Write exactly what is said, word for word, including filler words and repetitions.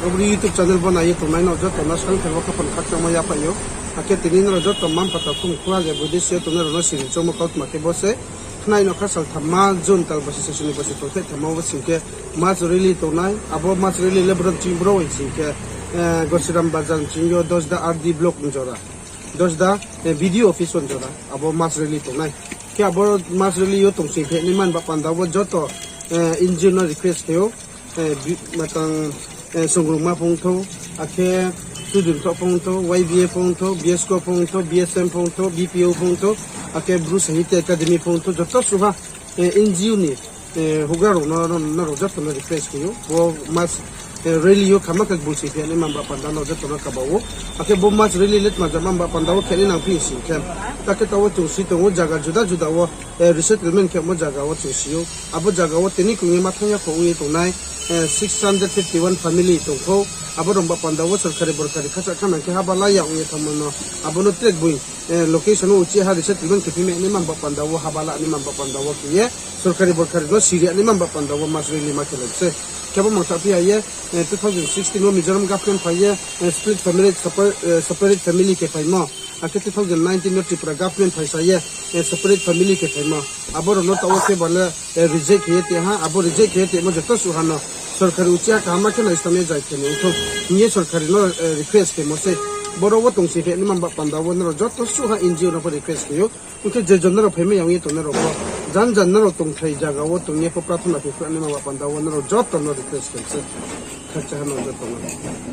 Abo ni YouTube channel bo nai ye tongnai no joto no sal khe bo khaphang khakchangmo yaphaih ou. Akhe tini nrao joto mma-mpha takhu mkhu je bodei se tongnai rao no siri choungmo kautma khe bo se. Khnai no kha salthamma June tal bosi session ni bosi tongthai thamma wo sing khe mass rally tongnai. Abo mass rally le boro ching boro hing sing khe, Gosiram Bazar ching yo Dosda R D block ni jora, Dosda B D O office wo ni jora abo mass rally tongnai. Khe abo mass rally yo tong sing khe nai man ba panda wo joto N G O no request khe ou, matang, Songrungma phung thou, akhe Chudun Thoh phung thou, Y B A phung thou, B S K phung thou, B S M phung thou, B P O phung thou, akhe Bru Sahitya Academy phung thou, joto suha N G O ni houhgra rao no, nrao joto no request khe ou. Bo mass rally yo khama khe gbul sing khe nai man ba panda no joto no kaba ou. Akhe bo mass rally le tma ja man ba panda wo khe nai nang phi sing khe, ta khe taoh wo chung si tong ou zaga juda juda wo resettlement khemo zaga wo chung si ou. Abo zaga wo tini kong ye ma thanng ya kho ong ye tongnai six hundred fifty one family tong khou. Abo rao ba panda wo sorkari borkari khacha khanang khe haba la ya ong ye thanngmo no, abo no tre boi location wo uchih ha resettlement khe phi mai nai man ba panda wo, haba la nai man ba panda wo khe ye sorkari borkari no siri nai man ba panda wo mass rally ma khe lai se. Khe bo mangtha phi ha ye, two thousand sixteen wo Mizoram government phai ye split family, separate family khe phaimo. Akhe two thousand nineteen no Tripura government phaisa ye separate family khe phaimo. Abo rao no taoh wo khe ba le reject khe ye tong ha, abo reject khe ye tongmo joto suha no sorkari uchih ha kaham khe naisleh ye jai khe ni ong thou hing ye sorkari no request khemo se. Boro wo tong sing khe nai man ba panda wo nrao joto suha N G O no pho request khe ou. Ong khe je jon nrao phaimai ya ong ye tongnai rao pho, jan jan nrao tongthai zaga wo tong ye pho prathona khe khruh nai man ba panda wo nrao joto no request khe se. Khakchang ha no joto no.